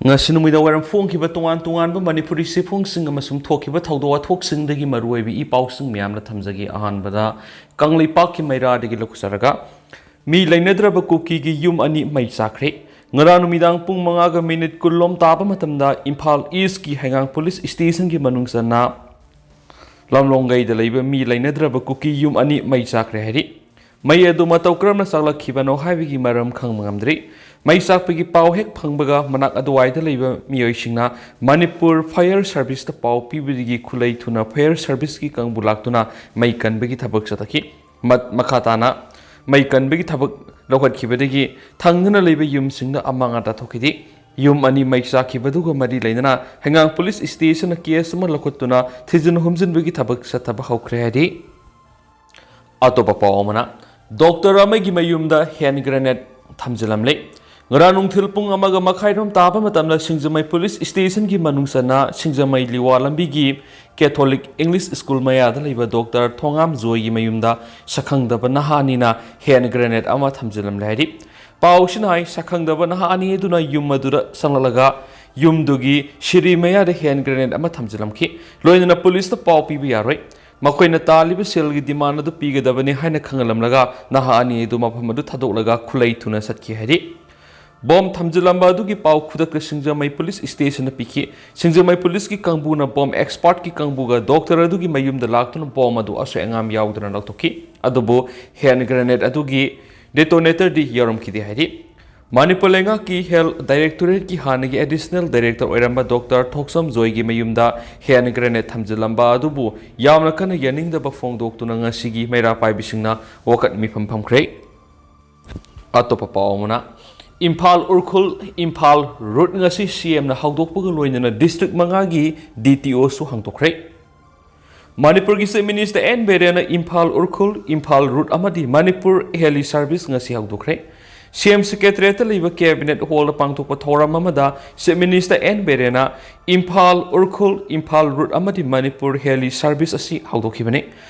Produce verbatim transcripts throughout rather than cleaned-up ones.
ꯉꯁꯤ ꯅꯨꯃꯤꯗꯥꯡ ꯋꯥꯏꯔꯝ ꯐꯣꯡꯈꯤꯕ ꯇꯣꯉꯥꯟ ꯇꯣꯉꯥꯟꯕ ꯃꯅꯤꯄꯨꯔꯤ ꯆꯦꯐꯣꯡꯁꯤꯡ ꯑꯃꯁꯨꯡ ꯊꯣꯛꯈꯤꯕ ꯊꯧꯗꯣꯛ ꯋꯥꯊꯣꯛꯁꯤꯡꯗꯒꯤ ꯃꯔꯨꯑꯣꯏꯕ ꯏ ꯄꯥꯎꯁꯤꯡ ꯃꯌꯥꯝꯅ ꯊꯝꯖꯒꯦ꯫ ꯑꯍꯥꯟꯕꯗ ꯀꯪꯂꯩꯄꯥꯛꯀꯤ ꯃꯩꯔꯥꯗꯒꯤ ꯂꯧꯖꯔꯒ, ꯃꯤ ꯂꯩꯅꯗ꯭ꯔꯕ ꯀꯨꯀꯤꯒꯤ ꯌꯨꯝ ꯑꯅꯤ ꯃꯩ ꯆꯥꯛꯈ꯭ꯔꯦ꯫ ꯉꯔꯥꯡ ꯅꯨꯃꯤꯗꯥꯡ ꯄꯨꯡ ꯃꯉꯥꯒ ꯃꯤꯅꯤꯠ ꯀꯨꯟꯂꯣꯝ ꯇꯥꯕ ꯃꯇꯝꯗ ꯏꯝꯐꯥꯜ ꯏꯁꯀꯤ ꯍꯩꯉꯥꯡ ꯄꯨꯂꯤꯁ ꯁ꯭ꯇꯦꯁꯟꯒꯤ ꯃꯅꯨꯡ ꯆꯟꯅ ꯂꯝꯂꯣꯡꯒꯩꯗ ꯂꯩꯕ ꯃꯤ ꯂꯩꯅꯗ꯭ꯔꯕ ꯀꯨꯀꯤ ꯌꯨꯝ ꯑꯅꯤ ꯃꯩ ꯆꯥꯛꯈ꯭ꯔꯦ ꯍꯥꯏꯔꯤ꯫ ꯃꯩ ꯑꯗꯨ ꯃꯇꯧ ꯀꯔꯝꯅ ꯆꯥꯛꯂꯛꯈꯤꯕꯅꯣ ꯍꯥꯏꯕꯒꯤ ꯃꯔꯝ ꯈꯪꯕ ꯉꯝꯗ꯭ꯔꯤ꯫ ꯃꯩ ꯆꯥꯛꯄꯒꯤ ꯄꯥꯎ ꯍꯦꯛ ꯐꯪꯕꯒ ꯃꯅꯥꯛ ꯑꯗꯨꯋꯥꯏꯗ ꯂꯩꯕ ꯃꯤꯑꯣꯏꯁꯤꯡꯅ ꯃꯅꯤꯄꯨꯔ ꯐꯥꯌꯔ ꯁꯥꯔꯚꯤꯁꯇ ꯄꯥꯎ ꯄꯤꯕꯗꯒꯤ ꯈꯨꯠꯂꯩ ꯊꯨꯅ ꯐꯥꯌꯔ ꯁꯥꯔꯚꯤꯁꯀꯤ ꯀꯥꯡꯕꯨ ꯂꯥꯛꯇꯨꯅ ꯃꯩ ꯀꯟꯕꯒꯤ ꯊꯕꯛ ꯆꯠꯊꯈꯤ꯫ ꯃꯠ-, ꯃꯈꯥ ꯇꯥꯅ ꯃꯩ ꯀꯟꯕꯒꯤ ꯊꯕꯛ ꯂꯧꯈꯠꯈꯤꯕꯗꯒꯤ ꯊꯪꯅꯅ ꯂꯩꯕ ꯌꯨꯝꯁꯤꯡꯗ ꯑꯃꯥꯡ ꯑꯇꯥ ꯊꯣꯛꯈꯤꯗꯦ꯫ ꯌꯨꯝ ꯑꯅꯤ ꯃꯩ ꯆꯥꯛꯈꯤꯕꯗꯨꯒ ꯃꯔꯤ ꯂꯩꯅꯅ ꯍꯩꯉꯥꯡ ꯄꯨꯂꯤꯁ ꯁ꯭ꯇꯦꯁꯟꯅ ꯀꯦꯁ ꯑꯃ ꯂꯧꯈꯠꯇꯨꯅ ꯊꯤꯖꯤꯟ ꯍꯨꯝꯖꯤꯟꯕꯒꯤ ꯊꯕꯛ ꯆꯠꯊꯕ ꯍꯧꯈ꯭ꯔꯦ ꯍꯥꯏꯔꯤ꯫ ꯑꯇꯣꯞꯄ ꯄꯥꯎ ꯑꯃꯅ, ꯗꯣꯛꯇꯔ ꯑꯃꯒꯤ ꯃꯌꯨꯝꯗ ꯍꯦꯟ ꯒ꯭ꯔꯦꯅꯦꯗ ꯊꯝꯖꯤꯜꯂꯝꯂꯦ꯫ ꯉꯔꯥꯡ ꯅꯨꯡꯊꯤꯜ ꯄꯨꯡ ꯑꯃꯒ ꯃꯈꯥꯏꯔꯣꯝ ꯇꯥꯕ ꯃꯇꯝꯗ ꯁꯤꯡꯖꯃꯩ ꯄꯨꯂꯤꯁ ꯁ꯭ꯇꯦꯁꯟꯒꯤ ꯃꯅꯨꯡ ꯆꯟꯅ ꯁꯤꯡꯖꯃꯩ ꯂꯤꯋꯥ ꯂꯝꯕꯤꯒꯤ ꯀꯦꯊꯣꯂꯤꯛ ꯏꯪꯂꯤꯁ ꯁ꯭ꯀꯨꯜ ꯃꯌꯥꯗ ꯂꯩꯕ ꯗꯣꯛꯇꯔ ꯊꯣꯉꯥꯝ ꯖꯣꯏꯒꯤ ꯃꯌꯨꯝꯗ ꯁꯛꯈꯪꯗꯕ ꯅꯍꯥ ꯑꯅꯤꯅ ꯍꯦꯟ ꯒ꯭ꯔꯦꯅꯦꯗ ꯑꯃ ꯊꯝꯖꯤꯜꯂꯝꯂꯦ ꯍꯥꯏꯔꯤ꯫ ꯄꯥꯎꯁꯤꯅ ꯍꯥꯏ, ꯁꯛꯈꯪꯗꯕ ꯅꯍꯥ ꯑꯅꯤ ꯑꯗꯨꯅ ꯌꯨꯝ ꯑꯗꯨꯗ ꯆꯪꯂꯛꯂꯒ ꯌꯨꯝꯗꯨꯒꯤ ꯁꯤꯔꯤ ꯃꯌꯥꯗ ꯍꯦꯟ ꯒ꯭ꯔꯦꯅꯦꯗ ꯑꯃ ꯊꯝꯖꯤꯜꯂꯝꯈꯤ꯫ ꯂꯣꯏꯅꯅ ꯄꯨꯂꯤꯁꯇ ꯄꯥꯎ ꯄꯤꯕ ꯌꯥꯔꯣꯏ꯫ ꯃꯈꯣꯏꯅ ꯇꯥꯜꯂꯤꯕ ꯁꯦꯜꯒꯤ ꯗꯤꯃꯥꯟ ꯑꯗꯨ ꯄꯤꯒꯗꯕꯅꯤ ꯍꯥꯏꯅ ꯈꯪꯍꯜꯂꯝꯂꯒ ꯅꯍꯥ ꯑꯅꯤ ꯑꯗꯨ ꯃꯐꯝ ꯑꯗꯨ ꯊꯥꯗꯣꯛꯂꯒ ꯈꯨꯠꯂꯩ ꯊꯨꯅ ꯆꯠꯈꯤ ꯍꯥꯏꯔꯤ꯫ ꯕꯣꯝ ꯊꯝꯖꯤꯜꯂꯝꯕ ꯑꯗꯨꯒꯤ ꯄꯥꯎ ꯈꯨꯗꯛꯇ ꯁꯤꯡꯖꯃꯩ ꯄꯨꯂꯤꯁ ꯁ꯭ꯇꯦꯁꯟꯗ ꯄꯤꯈꯤ꯫ ꯁꯤꯡꯖꯃꯩ ꯄꯨꯂꯤꯁꯀꯤ ꯀꯥꯡꯕꯨꯅ ꯕꯣꯝ ꯑꯦꯛꯁꯄꯥꯔꯠꯀꯤ ꯀꯥꯡꯕꯨꯒ ꯗꯣꯛꯇꯔ ꯑꯗꯨꯒꯤ ꯃꯌꯨꯝꯗ ꯂꯥꯛꯇꯨꯅ ꯕꯣꯝ ꯑꯗꯨ ꯑꯁꯣꯏ ꯑꯉꯥꯝ ꯌꯥꯎꯗꯅ ꯂꯧꯊꯣꯛꯈꯤ꯫ ꯑꯗꯨꯕꯨ ꯍꯦꯟ ꯒ꯭ꯔꯦꯅꯦꯗ ꯑꯗꯨꯒꯤ ꯗꯦꯇꯣꯅꯦꯇꯔꯗꯤ ꯌꯥꯎꯔꯝꯈꯤꯗꯦ ꯍꯥꯏꯔꯤ꯫ ꯃꯅꯤꯄꯨꯔ ꯂꯩꯉꯥꯛꯀꯤ ꯍꯦꯜꯊ ꯗꯥꯏꯔꯦꯛꯇꯣꯔꯦꯠꯀꯤ ꯍꯥꯟꯅꯒꯤ ꯑꯦꯗꯤꯁꯅꯦꯜ ꯗꯥꯏꯔꯦꯛꯇꯔ ꯑꯣꯏꯔꯝꯕ ꯗꯣꯛꯇꯔ ꯊꯣꯛꯆꯝ ꯖꯣꯏꯒꯤ ꯃꯌꯨꯝꯗ ꯍꯦꯟ ꯒ꯭ꯔꯦꯅꯦꯗ ꯊꯝꯖꯤꯜꯂꯝꯕ ꯑꯗꯨꯕꯨ ꯌꯥꯝꯅ ꯀꯟꯅ ꯌꯥꯅꯤꯡꯗꯕ ꯐꯣꯡꯗꯣꯛꯇꯨꯅ ꯉꯁꯤꯒꯤ ꯃꯩꯔꯥ ꯄꯥꯏꯕꯤꯁꯤꯡꯅ ꯋꯥꯀꯠ ꯃꯤꯐꯝ ꯐꯝꯈ꯭ꯔꯦ꯫ ꯑꯇꯣꯞꯄ ꯄꯥꯎ ꯑꯃꯅ, ꯏꯝꯐꯥꯜ ꯎꯈ꯭ꯔꯨꯜ ꯏꯝꯐꯥꯜ ꯔꯨꯠ ꯉꯁꯤ ꯁꯤ ꯑꯦꯝꯅ ꯍꯧꯗꯣꯛꯄꯒ ꯂꯣꯏꯅꯅ ꯗꯤꯁꯇ꯭ꯔꯤꯛ ꯃꯉꯥꯒꯤ ꯗꯤ ꯇꯤ ꯑꯣꯁꯨ ꯍꯥꯡꯗꯣꯛꯈ꯭ꯔꯦ꯫ ꯃꯅꯤꯄꯨꯔꯒꯤ ꯆꯤꯐ ꯃꯤꯅꯤꯁꯇꯔ ꯑꯦꯟ ꯕꯤꯔꯦꯟꯅ ꯏꯝꯐꯥꯜ ꯎꯈ꯭ꯔꯨꯜ ꯏꯝꯐꯥꯜ ꯔꯨꯠ ꯑꯃꯗꯤ ꯃꯅꯤꯄꯨꯔ ꯍꯦꯂꯤ ꯁꯥꯔꯚꯤꯁ ꯉꯁꯤ ꯍꯧꯗꯣꯛꯈ꯭ꯔꯦ꯫ ꯁꯤ ꯑꯦꯝ ꯁꯦꯀ꯭ꯔꯦꯇꯔꯤꯌꯦꯠꯇ ꯂꯩꯕ ꯀꯦꯕꯤꯅꯦꯠ ꯍꯣꯜꯗ ꯄꯥꯡꯊꯣꯛꯄ ꯊꯧꯔꯝ ꯑꯃꯗ ꯆꯤꯐ ꯃꯤꯅꯤꯁꯇꯔ ꯑꯦꯟ ꯕꯤꯔꯦꯟꯅ ꯏꯝꯐꯥꯜ ꯎꯈ꯭ꯔꯨꯜ ꯏꯝꯐꯥꯜ ꯔꯨꯠ ꯑꯃꯗꯤ ꯃꯅꯤꯄꯨꯔ ꯍꯦꯂꯤ ꯁꯥꯔꯚꯤꯁ ꯑꯁꯤ ꯍꯧꯗꯣꯛꯈꯤꯕꯅꯤ꯫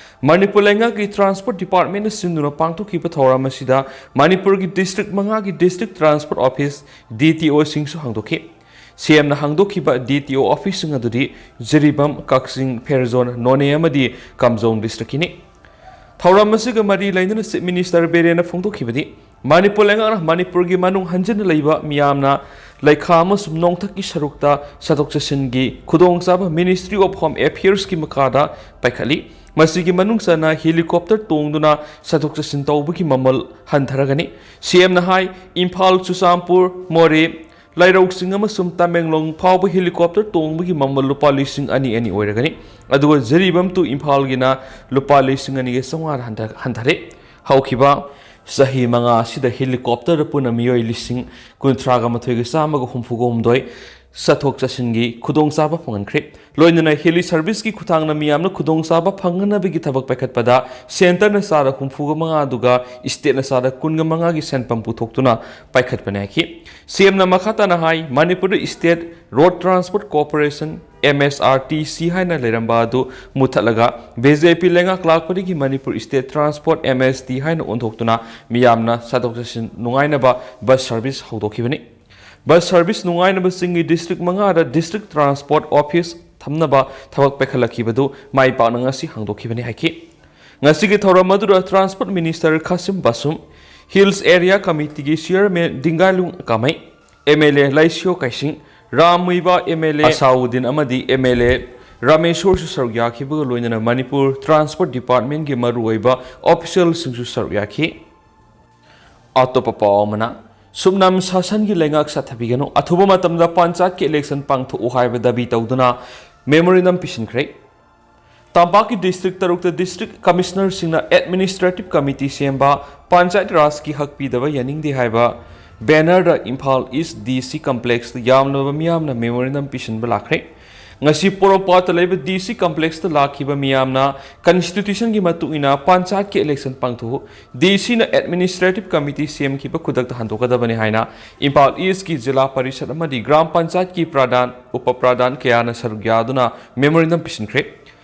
ꯃꯅꯤꯄꯨꯔ ꯂꯩꯉꯥꯛꯀꯤ ꯇ꯭ꯔꯥꯟꯁꯄꯣꯔꯠ ꯗꯤꯄꯥꯔꯠꯃꯦꯟꯅ ꯁꯤꯟꯗꯨꯅ ꯄꯥꯡꯊꯣꯛꯈꯤꯕ ꯊꯧꯔꯝ ꯑꯁꯤꯗ ꯃꯅꯤꯄꯨꯔꯒꯤ ꯗꯤꯁꯇ꯭ꯔꯤꯛ ꯃꯉꯥꯒꯤ district transport office, D T ꯑꯣꯁꯤꯡꯁꯨ ꯍꯥꯡꯗꯣꯛꯈꯤ꯫ ꯁꯤ ꯑꯦꯝꯅ ꯍꯥꯡꯗꯣꯛꯈꯤꯕ ꯗꯤ ꯇꯤ ꯑꯣ ꯑꯣꯐꯤꯁꯁꯤꯡ ꯑꯗꯨꯗꯤ ꯖꯤꯔꯤꯕꯥꯝ, ꯀꯛꯆꯤꯡ, ꯐꯦꯔꯖꯣꯟ, ꯅꯣꯅꯦ ꯑꯃꯗꯤ ꯀꯥꯝꯖꯣꯡ ꯗꯤꯁꯇ꯭ꯔꯤꯛꯀꯤꯅꯤ꯫ ꯊꯧꯔꯝ ꯑꯁꯤꯒ ꯃꯔꯤ ꯂꯩꯅꯅ ꯆꯤꯐ ꯃꯤꯅꯤꯁꯇꯔ ꯕꯤꯔꯦꯟꯅ ꯐꯣꯡꯗꯣꯛꯈꯤꯕꯗꯤ, ꯃꯅꯤꯄꯨꯔ ꯂꯩꯉꯥꯛꯅ ꯃꯅꯤꯄꯨꯔꯒꯤ ꯃꯅꯨꯡ ꯍꯟꯖꯤꯟꯅ ꯂꯩꯕ ꯃꯤꯌꯥꯝꯅ ꯂꯩꯈꯥ ꯑꯃꯁꯨꯡ ꯅꯣꯡꯊꯛꯀꯤ ꯁꯔꯨꯛꯇ ꯆꯠꯊꯣꯛ ꯆꯠꯁꯤꯟꯒꯤ ꯈꯨꯗꯣꯡꯆꯥꯕ ꯃꯤꯅꯤꯁꯇ꯭ꯔꯤ ꯑꯣꯐ ꯍꯣꯝ ꯑꯦꯐꯤꯌꯔꯁꯀꯤ ꯃꯈꯥꯗ ꯄꯥꯏꯈꯠꯂꯤ꯫ ꯃꯁꯤꯒꯤ ꯃꯅꯨꯡ ꯆꯟꯅ ꯍꯦꯂꯤꯀꯣꯞꯇꯔ ꯇꯣꯡꯗꯨꯅ ꯆꯠꯊꯣꯛ ꯆꯠꯁꯤꯟ ꯇꯧꯕꯒꯤ ꯃꯃꯜ ꯍꯟꯊꯔꯒꯅꯤ꯫ ꯁꯤ ꯑꯦꯝꯅ ꯍꯥꯏ, ꯏꯝꯐꯥꯜ, ꯆꯨꯔꯆꯥꯟꯄꯨꯔ, ꯃꯣꯔꯦ, ꯂꯩꯔꯧ ꯆꯤꯡ ꯑꯃꯁꯨꯡ ꯇꯃꯦꯡꯂꯣꯡ ꯐꯥꯎꯕ ꯍꯦꯂꯤꯀꯣꯞꯇꯔ ꯇꯣꯡꯕꯒꯤ ꯃꯃꯜ ꯂꯨꯄꯥ ꯂꯤꯁꯤꯡ ꯑꯅꯤ ꯑꯅꯤ ꯑꯣꯏꯔꯒꯅꯤ꯫ ꯑꯗꯨꯒ ꯖꯤꯔꯤꯕꯥꯝ to ꯏꯝꯐꯥꯜꯒꯤꯅ ꯂꯨꯄꯥ ꯂꯤꯁꯤꯡ ꯑꯅꯤꯒ ꯆꯥꯝꯃꯉꯥꯗ ꯍꯟꯊ-, ꯍꯟꯊꯔꯦ꯫ ꯍꯧꯈꯤꯕ ꯆꯍꯤ ꯃꯉꯥ ꯑꯁꯤꯗ ꯍꯦꯂꯤꯀꯣꯞꯇꯔꯗ ꯄꯨꯟꯅ ꯃꯤꯑꯣꯏ ꯂꯤꯁꯤꯡ ꯀꯨꯟꯊ꯭ꯔꯥꯒ ꯃꯥꯊꯣꯏꯒ ꯆꯥꯝꯃꯒ ꯍꯨꯝꯐꯨꯒ ꯍꯨꯝꯗꯣꯏ ꯆꯠꯊꯣꯛ ꯆꯠꯁꯤꯟꯒꯤ ꯈꯨꯗꯣꯡꯆꯥꯕ ꯐꯪꯍꯟꯈ꯭ꯔꯦ꯫ ꯂꯣꯏꯅꯅ ꯍꯦꯂꯤ ꯁꯔꯚꯤꯁꯀꯤ ꯈꯨꯠꯊꯥꯡꯅ ꯃꯤꯌꯥꯝꯅ ꯈꯨꯗꯣꯡꯆꯥꯕ ꯐꯪꯍꯟꯅꯕꯒꯤ ꯊꯕꯛ ꯄꯥꯏꯈꯠꯄꯗ ꯁꯦꯟꯇꯔꯅ ꯆꯥꯗ ꯍꯨꯝꯐꯨꯒ ꯃꯉꯥ ꯑꯗꯨꯒ ꯏꯁꯇꯦꯠꯅ ꯆꯥꯗ ꯀꯨꯟꯒ ꯃꯉꯥꯒꯤ ꯁꯦꯟꯐꯝ ꯄꯨꯊꯣꯛꯇꯨꯅ ꯄꯥꯏꯈꯠꯄꯅꯤ ꯍꯥꯏꯈꯤ꯫ ꯁꯤ ꯑꯦꯝꯅ ꯃꯈꯥ ꯇꯥꯅ ꯍꯥꯏ, ꯃꯅꯤꯄꯨꯔꯗ state road transport corporation, M S R T C ꯍꯥꯏꯅ ꯂꯩꯔꯝꯕ ꯑꯗꯨ ꯃꯨꯠꯊꯠꯂꯒ ꯕꯤ ꯖꯦ ꯄꯤ ꯂꯩꯉꯥꯛ ꯂꯥꯛꯄꯗꯒꯤ Manipur state transport, M S T ꯍꯥꯏꯅ ꯑꯣꯟꯊꯣꯛꯇꯨꯅ ꯃꯤꯌꯥꯝꯅ ꯆꯠꯊꯣꯛ ꯆꯠꯁꯤꯟ ꯅꯨꯡꯉꯥꯏꯅꯕ ꯕꯁ ꯁꯔꯚꯤꯁ ꯍꯧꯗꯣꯛꯈꯤꯕꯅꯤ꯫ ꯕꯁ ꯁꯔꯚꯤꯁ ꯅꯨꯡꯉꯥꯏꯅꯕꯁꯤꯡꯒꯤ ꯗꯤꯁꯇ꯭ꯔꯤꯛ ꯃꯉꯥꯗ ꯗꯤꯁꯇ꯭ꯔꯤꯛ ꯇ꯭ꯔꯥꯟꯁꯄꯣꯔꯠ ꯑꯣꯐꯤꯁ ꯊꯝꯅꯕ ꯊꯕꯛ ꯄꯥꯏꯈꯠꯂꯛꯈꯤꯕꯗꯨ ꯃꯥꯏ ꯄꯥꯛꯅ ꯉꯁꯤ ꯍꯥꯡꯗꯣꯛꯈꯤꯕꯅꯤ ꯍꯥꯏꯈꯤ꯫ ꯉꯁꯤꯒꯤ ꯊꯧꯔꯝ ꯑꯗꯨꯗ transport minister Khashim Vashum, hills area ꯀꯃꯤꯇꯤꯒꯤ chairman Dinganglung Kamei, M L A Leishiyo Keishing, Ram Muivah M L A Ashabuddin ꯑꯃꯗꯤ ꯑꯦꯝ ꯑꯦꯜ ꯑꯦ ꯔꯥꯃꯦꯁꯣꯔꯁꯨ ꯁꯔꯨꯛ ꯌꯥꯈꯤꯕꯒ ꯂꯣꯏꯅꯅ ꯃꯅꯤꯄꯨꯔ ꯇ꯭ꯔꯥꯟꯁꯄꯣꯔꯠ ꯗꯤꯄꯥꯔꯠꯃꯦꯟꯒꯤ ꯃꯔꯨꯑꯣꯏꯕ ꯑꯣꯐꯤꯁꯤꯌꯦꯜꯁꯤꯡꯁꯨ ꯁꯔꯨꯛ ꯌꯥꯈꯤ꯫ ꯑꯇꯣꯞꯄ ꯄꯥꯎ ꯑꯃꯅ, ꯁꯨꯞꯅꯝ ꯁꯥꯁꯟꯒꯤ ꯂꯩꯉꯥꯛ ꯆꯠꯊꯕꯤꯒꯅꯨ, ꯑꯊꯨꯕ ꯃꯇꯝꯗ ꯄꯟꯆꯥꯌꯠꯀꯤ ꯏꯂꯦꯛꯁꯟ ꯄꯥꯡꯊꯣꯛꯎ ꯍꯥꯏꯕ ꯗꯥꯕꯤ ꯇꯧꯗꯨꯅ ꯃꯦꯃꯣꯔꯦꯟꯗꯝ ꯄꯤꯁꯤꯟꯈ꯭ꯔꯦ꯫ ꯇꯝꯄꯥꯛꯀꯤ ꯗꯤꯁꯇ꯭ꯔꯤꯛ ꯇꯔꯨꯛꯇ ꯗꯤꯁꯇ꯭ꯔꯤꯛ ꯀꯃꯤꯁꯅꯔꯁꯤꯡꯅ ꯑꯦꯗꯃꯤꯅꯤꯁꯇ꯭ꯔꯦꯇꯤꯚ ꯀꯃꯤꯇꯤ ꯁꯦꯝꯕ, ꯄꯟꯆꯥꯌꯠ ꯔꯥꯖꯀꯤ ꯍꯛ ꯄꯤꯗꯕ ꯌꯥꯅꯤꯡꯗꯦ ꯍꯥꯏꯕ ꯕꯦꯅꯔꯗ ꯏꯝꯐꯥꯜ ꯏꯁ ꯗꯤ ꯁꯤ ꯀꯝꯄ꯭ꯂꯦꯛꯁꯇ ꯌꯥꯝꯂꯕ ꯃꯤꯌꯥꯝꯅ ꯃꯦꯃꯣꯔꯦꯟꯗꯝ ꯄꯤꯁꯤꯟꯕ ꯂꯥꯛꯈ꯭ꯔꯦ꯫ ꯉꯁꯤ ꯄꯣꯔꯣꯝꯄꯥꯠꯇ ꯂꯩꯕ ꯗꯤ ꯁꯤ ꯀꯝꯄ꯭ꯂꯦꯛꯁꯇ ꯂꯥꯛꯈꯤꯕ ꯃꯤꯌꯥꯝꯅ ꯀꯟꯁꯇꯤꯇ꯭ꯌꯨꯁꯟꯒꯤ ꯃꯇꯨꯡ ꯏꯟꯅ ꯄꯟꯆꯥꯌꯠꯀꯤ ꯏꯂꯦꯛꯁꯟ ꯄꯥꯡꯊꯣꯛꯎ, ꯗꯤ ꯁꯤꯅ ꯑꯦꯗꯃꯤꯅꯤꯁꯇ꯭ꯔꯦꯇꯤꯚ ꯀꯃꯤꯇꯤ ꯁꯦꯝꯈꯤꯕ ꯈꯨꯗꯛꯇ ꯍꯟꯗꯣꯛꯀꯗꯕꯅꯤ ꯍꯥꯏꯅ ꯏꯝꯐꯥꯜ ꯏꯁꯀꯤ ꯖꯤꯂꯥ ꯄꯔꯤꯁꯠ ꯑꯃꯗꯤ ꯒ꯭ꯔꯥꯝ ꯄꯟꯆꯥꯌꯠꯀꯤ ꯄ꯭ꯔꯙꯥꯟ, ꯎꯄ ꯄ꯭ꯔꯙꯥꯟ ꯀꯌꯥꯅ ꯁꯔꯨꯛ ꯌꯥꯗꯨꯅ ꯃꯦꯃꯣꯔꯦꯟꯗꯝ ꯄꯤꯁꯤꯟꯈ꯭ꯔꯦ꯫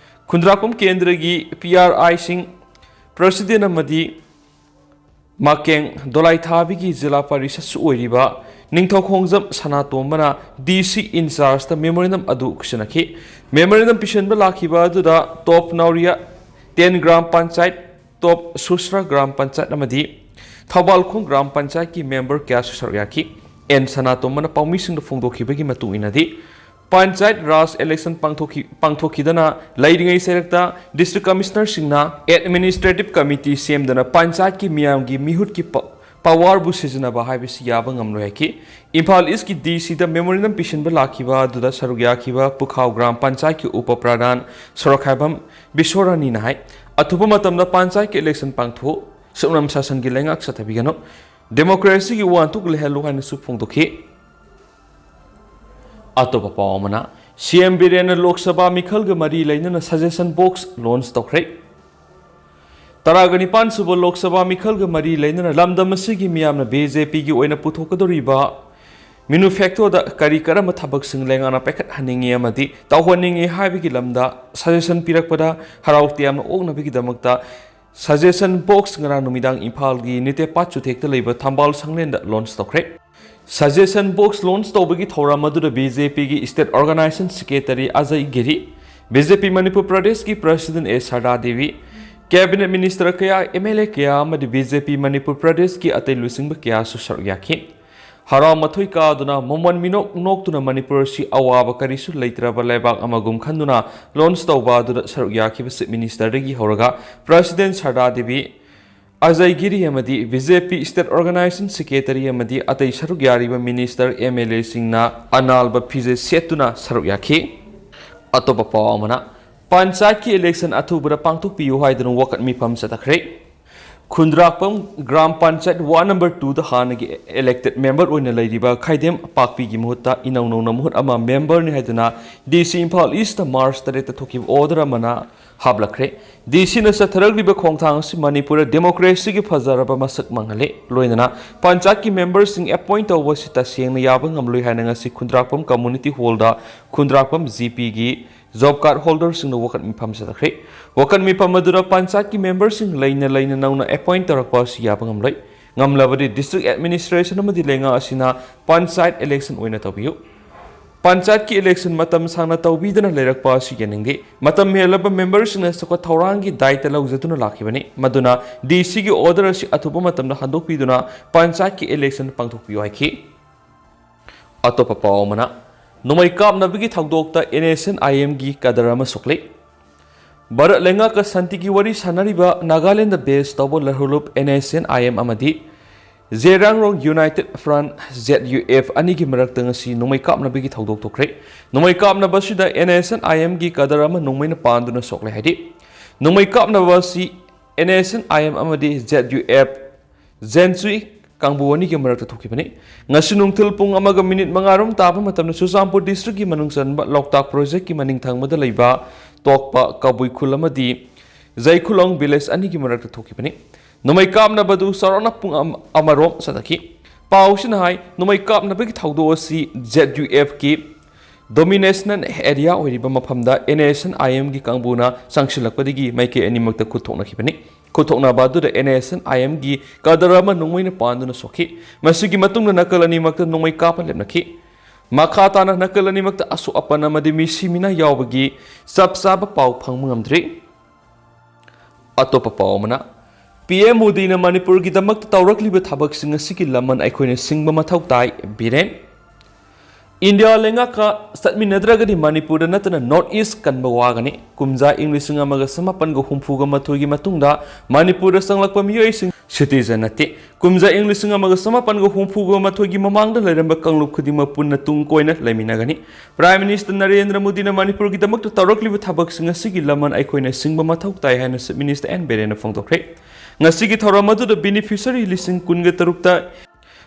ꯈꯨꯟꯗ꯭ꯔꯥꯛꯄꯝ ꯀꯦꯟꯗ꯭ꯔꯒꯤ ꯄꯤ ꯑꯥꯔ ꯑꯥꯏꯁꯤꯡ, ꯄ꯭ꯔꯁꯤꯗꯦꯟ ꯑꯃꯗꯤ ꯃꯥꯀꯦꯡ ꯗꯣꯂꯥꯏꯊꯥꯕꯤꯒꯤ ꯖꯤꯂꯥ ꯄꯔꯤꯁꯠꯁꯨ ꯑꯣꯏꯔꯤꯕ ꯅꯤꯡꯊꯧꯈꯣꯡꯖꯝ ꯁꯅꯥꯇꯣꯝꯕꯅ D C in chargeꯇ memorandum ꯑꯗꯨ ꯈꯨꯠꯁꯤꯟꯅꯈꯤ꯫ Memorandum ꯄꯤꯁꯤꯟꯕ ꯂꯥꯛꯈꯤꯕ ꯑꯗꯨꯗ ꯇꯣꯞ ꯅꯥꯎꯔꯤꯌꯥ ten ꯒ꯭ꯔꯥꯝ ꯄꯟꯆꯥꯌꯠ, ꯇꯣꯞ ꯁꯨꯁ꯭ꯔꯥ ꯒ꯭ꯔꯥꯝ ꯄꯟꯆꯥꯌꯠ ꯑꯃꯗꯤ ꯊꯧꯕꯥꯜꯈꯣꯡ ꯒ꯭ꯔꯥꯝ ꯄꯟꯆꯥꯌꯠꯀꯤ member ꯀꯌꯥꯁꯨ ꯁꯔꯨꯛ ꯌꯥꯈꯤ꯫ ꯑꯦꯟ ꯁꯅꯥꯇꯣꯝꯕꯅ ꯄꯥꯎꯃꯤꯁꯤꯡꯗ ꯐꯣꯡꯗꯣꯛꯈꯤꯕꯒꯤ ꯃꯇꯨꯡ ꯏꯟꯅꯗꯤ, ꯄꯟꯆꯥꯌꯠ ꯔꯥꯖ election ꯄꯥꯡꯊꯣꯛꯈꯤ-, ꯄꯥꯡꯊꯣꯛꯈꯤꯗꯅ ꯂꯩꯔꯤꯉꯩ ꯆꯩꯔꯛꯇ district commissionerꯁꯤꯡꯅ administrative committee ꯁꯦꯝꯗꯨꯅ ꯄꯟꯆꯥꯌꯠꯀꯤ ꯃꯤꯌꯥꯝꯒꯤ ꯃꯤꯍꯨꯠꯀꯤ ꯄ-, powerꯕꯨ ꯁꯤꯖꯤꯟꯅꯕ ꯍꯥꯏꯕꯁꯤ ꯌꯥꯕ ꯉꯝꯂꯣꯏ ꯍꯥꯏꯈꯤ꯫ ꯏꯝꯐꯥꯜ Eastꯀꯤ D Cꯗ memorandum ꯄꯤꯁꯤꯟꯕ ꯂꯥꯛꯈꯤꯕ ꯑꯗꯨꯗ ꯁꯔꯨꯛ ꯌꯥꯈꯤꯕ ꯄꯨꯈꯥꯎ ꯒ꯭ꯔꯥꯝ ꯄꯟꯆꯥꯌꯠꯀꯤ ꯎꯄ ꯄ꯭ꯔꯙꯥꯟ ꯁꯣꯔꯣꯛꯈꯥꯏꯕꯝ ꯕꯤꯁ꯭ꯋꯔꯥꯅꯤꯅ ꯍꯥꯏ, ꯑꯊꯨꯕ ꯃꯇꯝꯗ ꯄꯟꯆꯥꯌꯠꯀꯤ election ꯄꯥꯡꯊꯣꯛ, ꯁꯨꯞꯅꯝ ꯁꯥꯁꯟꯒꯤ ꯂꯩꯉꯥꯛ ꯆꯠꯊꯕꯤꯒꯅꯨ, democracyꯒꯤ ꯋꯥꯍꯟꯊꯣꯛ ꯂꯩꯍꯜꯂꯨ ꯍꯥꯏꯅꯁꯨ ꯐꯣꯡꯗꯣꯛꯈꯤ꯫ ꯑꯇꯣꯞꯄ ꯄꯥꯎ ꯑꯃꯅ, C M ꯕꯤꯔꯦꯟꯅ ꯂꯣꯛ ꯁꯚꯥ ꯃꯤꯈꯜꯒ ꯃꯔꯤ ꯂꯩꯅꯅ suggestion box launch ꯇꯧꯈ꯭ꯔꯦ꯫ ꯇꯔꯥꯒ ꯅꯤꯄꯥꯟ ꯁꯨꯕ ꯂꯣꯛ ꯁꯚꯥ ꯃꯤꯈꯜꯒ ꯃꯔꯤ ꯂꯩꯅꯅ ꯂꯝꯗꯝ ꯑꯁꯤꯒꯤ ꯃꯤꯌꯥꯝꯅ BJPꯒꯤ ꯑꯣꯏꯅ ꯄꯨꯊꯣꯛꯀꯗꯧꯔꯤꯕ ꯃꯤꯅꯨꯐꯦꯛꯇꯣꯗ ꯀꯔꯤ ꯀꯔꯝꯕ ꯊꯕꯛꯁꯤꯡ ꯂꯩꯉꯥꯛꯅ ꯄꯥꯏꯈꯠꯍꯟꯅꯤꯡꯉꯤ ꯑꯃꯗꯤ ꯇꯧꯍꯟꯅꯤꯡꯉꯤ ꯍꯥꯏꯕꯒꯤ ꯂꯝꯗ suggestion ꯄꯤꯔꯛꯄꯗ ꯍꯔꯥꯎ ꯇꯌꯥꯝꯅ ꯑꯣꯛꯅꯕꯒꯤꯗꯃꯛꯇ suggestion box ꯉꯔꯥꯡ ꯅꯨꯃꯤꯗꯥꯡ ꯏꯝꯐꯥꯜꯒꯤ ꯅꯤꯇꯦꯄꯥꯠ ꯆꯨꯊꯦꯛꯇ ꯂꯩꯕ ꯊꯝꯕꯥꯜ ꯁꯪꯂꯦꯟꯗ launch ꯇꯧꯈ꯭ꯔꯦ꯫ Suggestion box launch ꯇꯧꯕꯒꯤ ꯊꯧꯔꯝ ꯑꯗꯨꯗ BJPꯒꯤ state organization secretary ꯑꯖꯌ ꯒꯤꯔꯤ, BJP ꯃꯅꯤꯄꯨꯔ ꯄ꯭ꯔꯗꯦꯁꯀꯤ president ꯑꯦ ꯁꯔꯗꯥ ꯗꯦꯕꯤ, cabinet minister ꯀꯌꯥ, MLA ꯀꯌꯥ ꯑꯃꯗꯤ BJP ꯃꯅꯤꯄꯨꯔ ꯄ꯭ꯔꯗꯦꯁꯀꯤ ꯑꯇꯩ ꯂꯨꯆꯤꯡꯕ ꯀꯌꯥꯁꯨ ꯁꯔꯨꯛ ꯌꯥꯈꯤ꯫ ꯍꯔꯥꯎ ꯃꯊꯣꯏ ꯀꯥꯗꯨꯅ ꯃꯃꯣꯟ ꯃꯤꯅꯣꯛ ꯅꯣꯛꯇꯨꯅ ꯃꯅꯤꯄꯨꯔ ꯑꯁꯤ ꯑꯋꯥꯕ ꯀꯔꯤꯁꯨ ꯂꯩꯇ꯭ꯔꯕ ꯂꯩꯕꯥꯛ ꯑꯃꯒꯨꯝ ꯈꯟꯗꯨꯅ launch ꯇꯧꯕ ꯑꯗꯨꯗ ꯁꯔꯨꯛ ꯌꯥꯈꯤꯕ chief ministerꯗꯒꯤ ꯍꯧꯔꯒ president ꯁꯔꯗꯥ ꯗꯦꯕꯤ, ꯑꯖꯌ ꯒꯤꯔꯤ ꯑꯃꯗꯤ BJP state organization secretary ꯑꯃꯗꯤ ꯑꯇꯩ ꯁꯔꯨꯛ ꯌꯥꯔꯤꯕ minister, MLAꯁꯤꯡꯅ ꯑꯅꯥꯜꯕ ꯐꯤꯖꯦꯠ ꯁꯦꯠꯇꯨꯅ ꯁꯔꯨꯛ ꯌꯥꯈꯤ꯫ ꯑꯇꯣꯞꯄ ꯄꯥꯎ ꯑꯃꯅ, ꯄꯟꯆꯥꯌꯠꯀꯤ election ꯑꯊꯨꯕꯗ ꯄꯥꯡꯊꯣꯛꯄꯤꯌꯨ ꯍꯥꯏꯗꯨꯅ ꯋꯥꯀꯠ ꯃꯤꯐꯝ ꯆꯠꯊꯈ꯭ꯔꯦ꯫ ꯈꯨꯟꯗ꯭ꯔꯥꯛꯄꯝ ꯒ꯭ꯔꯥꯝ ꯄꯟꯆꯥꯌꯠ ward number twoꯗ ꯍꯥꯟꯅꯒꯤ elected member ꯑꯣꯏꯅ ꯂꯩꯔꯤꯕ ꯈꯥꯏꯗꯦꯝ ꯄꯥꯛꯄꯤꯒꯤ ꯃꯍꯨꯠꯇ ꯏꯅꯧ ꯅꯧꯅ ꯃꯍꯨꯠ ꯑꯃ memberꯅꯤ ꯍꯥꯏꯗꯨꯅ DC ꯏꯝꯐꯥꯜ Eastꯇ March ꯇꯔꯦꯠꯇ ꯊꯣꯛꯈꯤꯕ order ꯑꯃꯅ ꯍꯥꯞꯂꯛꯈ꯭ꯔꯦ꯫ DCꯅ ꯆꯠꯊꯔꯛꯂꯤꯕ ꯈꯣꯡꯊꯥꯡ ꯑꯁꯤ ꯃꯅꯤꯄꯨꯔꯗ democracyꯒꯤ ꯐꯖꯔꯕ ꯃꯁꯛ ꯃꯥꯡꯍꯜꯂꯦ꯫ ꯂꯣꯏꯅꯅ ꯄꯟꯆꯥꯌꯠꯀꯤ memberꯁꯤꯡ appoint ꯇꯧꯕ ꯑꯁꯤ ꯇꯁꯦꯡꯅ ꯌꯥꯕ ꯉꯝꯂꯣꯏ ꯍꯥꯏꯅ ꯉꯁꯤ ꯈꯨꯟꯗ꯭ꯔꯥꯛꯄꯝ community hallꯗ ꯈꯨꯟꯗ꯭ꯔꯥꯛꯄꯝ GPꯒꯤ job card holderꯁꯤꯡꯅ ꯋꯥꯀꯠ ꯃꯤꯐꯝ ꯆꯠꯊꯈ꯭ꯔꯦ꯫ ꯋꯥꯀꯠ ꯃꯤꯐꯝ ꯑꯗꯨꯗ ꯄꯟꯆꯥꯌꯠꯀꯤ memberꯁꯤꯡ ꯂꯩꯅ ꯂꯩꯅ ꯅꯧꯅ appoint ꯇꯧꯔꯛꯄ ꯑꯁꯤ ꯌꯥꯕ ꯉꯝꯂꯣꯏ꯫ ꯉꯝꯂꯕꯗꯤ district administration ꯑꯃꯗꯤ ꯂꯩꯉꯥꯛ ꯑꯁꯤꯅ ꯄꯟꯆꯥꯌꯠ election ꯑꯣꯏꯅ ꯇꯧꯕꯤꯌꯨ꯫ ꯄꯟꯆꯥꯌꯠꯀꯤ election ꯃꯇꯝ ꯁꯥꯡꯅ ꯇꯧꯕꯤꯗꯅ ꯂꯩꯔꯛꯄ ꯑꯁꯤ ꯌꯥꯅꯤꯡꯗꯦ꯫ ꯃꯇꯝ ꯍꯦꯜꯂꯕ memberꯁꯤꯡꯅ ꯆꯥꯎꯈꯠ ꯊꯧꯔꯥꯡꯒꯤ ꯗꯥꯏꯇ ꯂꯧꯖꯗꯨꯅ ꯂꯥꯛꯈꯤꯕꯅꯤ꯫ ꯃꯗꯨꯅ DCꯒꯤ order ꯑꯁꯤ ꯑꯊꯨꯕ ꯃꯇꯝꯗ ꯍꯟꯗꯣꯛꯄꯤꯗꯨꯅ ꯄꯟꯆꯥꯌꯠꯀꯤ election ꯄꯥꯡꯊꯣꯛꯄꯤꯌꯨ ꯍꯥꯏꯈꯤ꯫ ꯑꯇꯣꯞꯄ ꯄꯥꯎ ꯑꯃꯅ, ꯅꯣꯡꯃꯩ ꯀꯥꯞꯅꯕꯒꯤ ꯊꯧꯗꯣꯛꯇ NSCN-IMꯒꯤ cadre ꯑꯃ ꯁꯣꯛꯂꯦ꯫ ꯚꯥꯔꯠ ꯂꯩꯉꯥꯛꯀ ꯁꯥꯟꯇꯤꯒꯤ ꯋꯥꯔꯤ ꯁꯥꯟꯅꯔꯤꯕ ꯅꯥꯒꯥꯂꯦꯟꯗ base ꯇꯧꯕ ꯂꯩꯍꯧꯂꯨꯞ NSCN-IM ꯑꯃꯗꯤ ꯖꯦꯔꯥꯡꯔꯣꯡ United Front, ZUF, ꯑꯅꯤꯒꯤ ꯃꯔꯛꯇ ꯉꯁꯤ ꯅꯣꯡꯃꯩ ꯀꯥꯞꯅꯕꯒꯤ ꯊꯧꯗꯣꯛ ꯊꯣꯛꯈ꯭ꯔꯦ꯫ ꯅꯣꯡꯃꯩ ꯀꯥꯞꯅꯕ ꯑꯁꯤꯗ NSCN-IMꯒꯤ cadre ꯑꯃ ꯅꯣꯡꯃꯩꯅ ꯄꯥꯟꯗꯨꯅ ꯁꯣꯛꯂꯦ ꯍꯥꯏꯔꯤ꯫ ꯅꯣꯡꯃꯩ ꯀꯥꯞꯅꯕ ꯑꯁꯤ NSCN-IM ꯑꯃꯗꯤ ZUF, ꯖꯦꯟꯆꯨꯏ ꯀꯥꯡꯕꯨ ꯑꯅꯤꯒꯤ ꯃꯔꯛꯇ ꯊꯣꯛꯈꯤꯕꯅꯤ꯫ ꯉꯁꯤ ꯅꯨꯡꯊꯤꯜ ꯄꯨꯡ ꯑꯃꯒ ꯃꯤꯅꯤꯠ ꯃꯉꯥ ꯔꯣꯝ ꯇꯥꯕ ꯃꯇꯝꯗ ꯆꯨꯔꯆꯥꯟꯄꯨꯔ districtꯀꯤ ꯃꯅꯨꯡ ꯆꯟꯕ ꯂꯣꯛꯇꯥꯛ projectꯀꯤ ꯃꯅꯤꯡ ꯊꯪꯕꯗ ꯂꯩꯕ ꯇꯣꯛꯄ ꯀꯕꯨꯏ ꯈꯨꯜ ꯑꯃꯗꯤ ꯖꯩꯈꯨꯂꯣꯡ village ꯑꯅꯤꯒꯤ ꯃꯔꯛꯇ ꯊꯣꯛꯈꯤꯕꯅꯤ꯫ ꯅꯣꯡꯃꯩ ꯀꯥꯞꯅꯕꯗꯨ ꯆꯥꯎꯔꯥꯛꯅ ꯄꯨꯡ ꯑꯃ, ꯑꯃꯔꯣꯝ ꯆꯠꯊꯈꯤ꯫ ꯄꯥꯎꯁꯤꯅ ꯍꯥꯏ, ꯅꯣꯡꯃꯩ ꯀꯥꯞꯅꯕꯒꯤ ꯊꯧꯗꯣꯛ ꯑꯁꯤ ZUFꯀꯤ dominational area ꯑꯣꯏꯔꯤꯕ ꯃꯐꯝꯗ NSCN-IMꯒꯤ ꯀꯥꯡꯕꯨꯅ ꯆꯪꯁꯤꯜꯂꯛꯄꯗꯒꯤ ꯃꯥꯏꯀꯩ ꯑꯅꯤꯃꯛꯇ ꯈꯨꯠ ꯊꯣꯛꯅꯈꯤꯕꯅꯤ꯫ ꯈꯨꯠ ꯊꯣꯛꯅꯕ ꯑꯗꯨꯗ NSCN-IMꯒꯤ cadre ꯑꯃ ꯅꯣꯡꯃꯩꯅ ꯄꯥꯟꯗꯨꯅ ꯁꯣꯛꯈꯤ꯫ ꯃꯁꯤꯒꯤ ꯃꯇꯨꯡꯗ ꯅꯥꯀꯜ ꯑꯅꯤꯃꯛꯇ ꯅꯣꯡꯃꯩ ꯀꯥꯞꯄ ꯂꯦꯞꯅꯈꯤ꯫ ꯃꯈꯥ ꯇꯥꯅ ꯅꯥꯀꯜ ꯑꯅꯤꯃꯛꯇ ꯑꯁꯣꯛ ꯑꯄꯟ ꯑꯃꯗꯤ ꯃꯤꯁꯤ ꯃꯤꯅꯥ ꯌꯥꯎꯕꯒꯤ ꯆꯞ ꯆꯥꯕ ꯄꯥꯎ ꯐꯪꯕ ꯉꯝꯗ꯭ꯔꯤ꯫ ꯑꯇꯣꯞꯄ ꯄꯥꯎ ꯑꯃꯅ, PM ꯃꯣꯗꯤꯅ ꯃꯅꯤꯄꯨꯔꯒꯤꯗꯃꯛꯇ ꯇꯧꯔꯛꯂꯤꯕ ꯊꯕꯛꯁꯤꯡ ꯑꯁꯤꯒꯤ ꯂꯃꯟ ꯑꯩꯈꯣꯏꯅ ꯁꯤꯡꯕ ꯃꯊꯧ ꯇꯥꯏ, ꯕꯤꯔꯦꯟ꯫ ꯏꯟꯗꯤꯌꯥ ꯂꯩꯉꯥꯛꯀ ꯆꯠꯃꯤꯟꯅꯗ꯭ꯔꯒꯗꯤ ꯃꯅꯤꯄꯨꯔꯗ ꯅꯠꯇꯅ North East ꯀꯟꯕ ꯋꯥꯒꯅꯤ꯫ ꯀꯨꯝꯖꯥ ꯏꯪ ꯂꯤꯁꯤꯡ ꯑꯃꯒ ꯆꯃꯥꯄꯟꯒ ꯍꯨꯝꯐꯨꯒ ꯃꯥꯊꯣꯏꯒꯤ ꯃꯇꯨꯡꯗ ꯃꯅꯤꯄꯨꯔꯗ ꯆꯪꯂꯛꯄ ꯃꯤꯑꯣꯏꯁꯤꯡ citizen ꯅꯠꯇꯦ꯫ ꯀꯨꯝꯖꯥ ꯏꯪ ꯂꯤꯁꯤꯡ ꯑꯃꯒ ꯆꯃꯥꯄꯟꯒ ꯍꯨꯝꯐꯨꯒ ꯃꯥꯊꯣꯏꯒꯤ ꯃꯃꯥꯡꯗ ꯂꯩꯔꯝꯕ ꯀꯥꯡꯂꯨꯞ ꯈꯨꯗꯤꯡꯃꯛ ꯄꯨꯟꯅ ꯇꯨꯡ ꯀꯣꯏꯅ ꯂꯩꯃꯤꯟꯅꯒꯅꯤ꯫ Prime Minister ꯅꯔꯦꯟꯗ꯭ꯔ ꯃꯣꯗꯤꯅ ꯃꯅꯤꯄꯨꯔꯒꯤꯗꯃꯛꯇ ꯇꯧꯔꯛꯂꯤꯕ ꯊꯕꯛꯁꯤꯡ ꯑꯁꯤꯒꯤ ꯂꯃꯟ ꯑꯩꯈꯣꯏꯅ ꯁꯤꯡꯕ ꯃꯊꯧ ꯇꯥꯏ ꯍꯥꯏꯅ Chief Minister ꯑꯦꯟ ꯕꯤꯔꯦꯟꯅ ꯐꯣꯡꯗꯣꯛꯈ꯭ꯔꯦ꯫ ꯉꯁꯤꯒꯤ ꯊꯧꯔꯝ ꯑꯗꯨꯗ beneficiary ꯂꯤꯁꯤꯡ ꯀꯨꯟꯒ ꯇꯔꯨꯛꯇ